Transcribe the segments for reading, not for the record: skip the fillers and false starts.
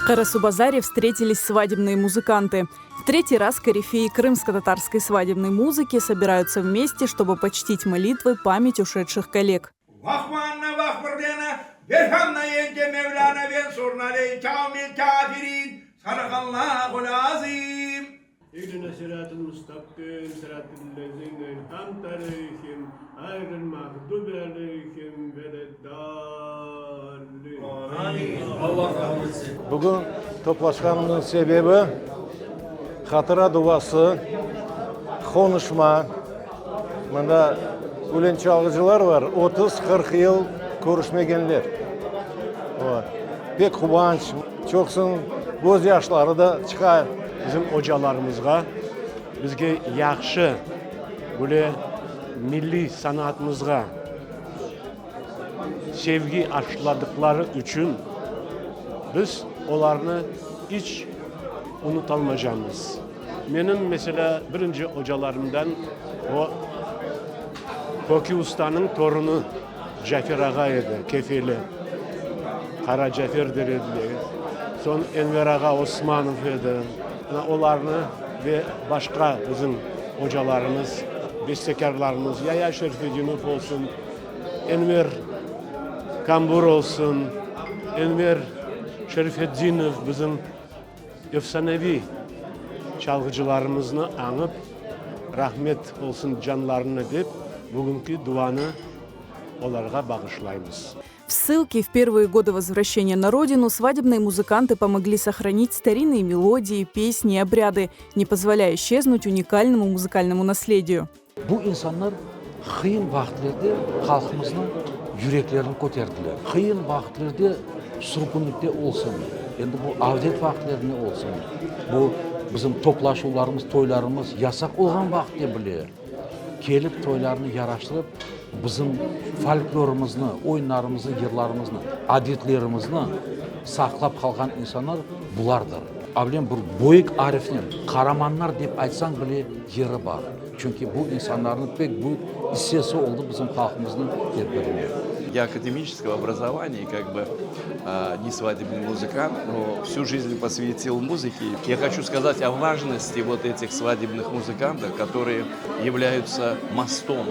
Карасубазаре встретились свадебные музыканты. В третий раз корифеи крымско-татарской свадебной музыки собираются вместе, чтобы почтить молитвой память ушедших коллег. Bugün toplaşqanımıznıñ sebebi, hatıra duası, qonuşma. Mında ülen çalğıcılar bar, 30-40 yıl körüşmegenler. Pek quvanç, çoqusınıñ közyaşları da çıqa. Bizim ocalarımızğa, bizge yahşı böyle milliy sanatımızğa sevgi aşıladıqları içün biz olarnı iç unutalmacamız. Menim, meselâ, birinci ocalarımdan o, Köki ustanıñ torunı Cafer ağa edi, Kefeli, Qara Cafer der ediler. Soñ Enver ağa Osmanov edi. Mına olarnı ve başqa bizim ocalarımız, bestekârlarımız, Yaya Şerfedinov olsun, Enver Kambur olsun, Enver Şerfedinov bizim Efsaneviy çalğıcılarımıznı añıp, rahmet olsun canlarına dep, bugünki duanı olarğa bağışlaymız. В ссылке в первые годы возвращения на родину свадебные музыканты помогли сохранить старинные мелодии, песни и обряды, не позволяя исчезнуть уникальному музыкальному наследию. Bu insanlar qıyın vaqıtlerde halqımıznıñ yüreklerini köterdiler. Qıyın vaqıtlerde sürgünlikte olsun, endi bu avdet vaqıtlerinde olsun, bu bizim toplaşuvlarımız, toylarımız yasaq olğan vaqıtte bile kelip toylarnı yaraştırıp, bizim folklorımıznı, oyunlarımıznı, yırlarımıznı, adetlerimizni saqlap qalğan insanlar bulardır. Avlen bir böyük arifnen qaramanlar dep aytsañ bile yeri bar. Çünki bu insanlarnıñ pek büyük issesi oldı bizim halqımıznıñ tedbirine. Я академического образования, как бы не свадебный музыкант, но всю жизнь посвятил музыке. Я хочу сказать о важности вот этих свадебных музыкантов, которые являются мостом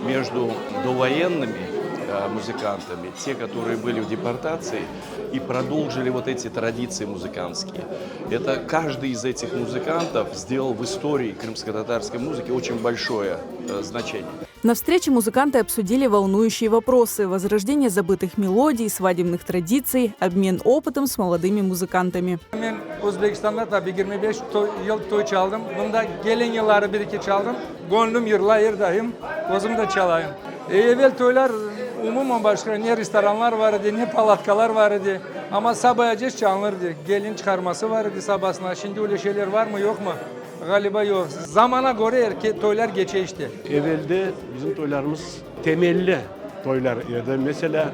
между довоенными музыкантами, те, которые были в депортации, и продолжили вот эти традиции музыкантские. Это каждый из этих музыкантов сделал в истории крымско-татарской музыки очень большое э, значение. На встрече музыканты обсудили волнующие вопросы – возрождение забытых мелодий, свадебных традиций, обмен опытом с молодыми музыкантами. Men Özbekistanda tabi 25 yıl toy çaldım. Mında kelin yılları bir-eki çaldım. Göñlüm yırlayır dayım, özüm de çalayım. Evel toylar umuman başqa, ne restoranlar bar edi, ne palatkalar bar edi. Amma sabayaceş çalınır edi. Gelin çıqarması bar edi sabasına. Şimdi öyle şeyler barmı, yoqmı? Ğaliba yoq. Zamana köre toylar keçe işte. Evelde bizim toylarımız temelli toylar edi. Meselâ,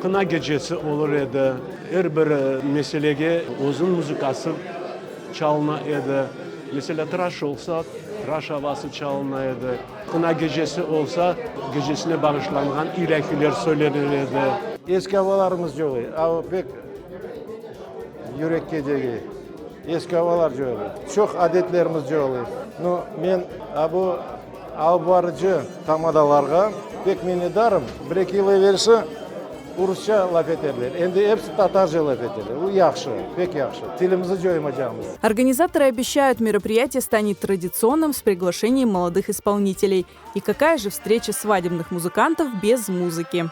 qına gecesi olur edi. Er bir meselege özüniñ muzıkası çalına edi. Meselâ, tıraş olsa, tıraş avası çalına edi. Qına gecesi olsa, gecesine bağışlanğan ilâhiler söylenir edi. Eski avalarımız yoq edi. Ava pek yürekke degey. Eski avalar yoq edi. Çoq adetlerimiz yoq edi. No, men a bu alıp barıcı tamadalarğa pek minnetdarım. Bir-eki yıl evelsi Rusça laf eterler. Endi episi tatarca laf eteler. Bu yahşı, pek yahşı. Tilimizni coymacaqmız. Организаторы обещают, мероприятие станет традиционным с приглашением молодых исполнителей. И какая же встреча свадебных музыкантов без музыки?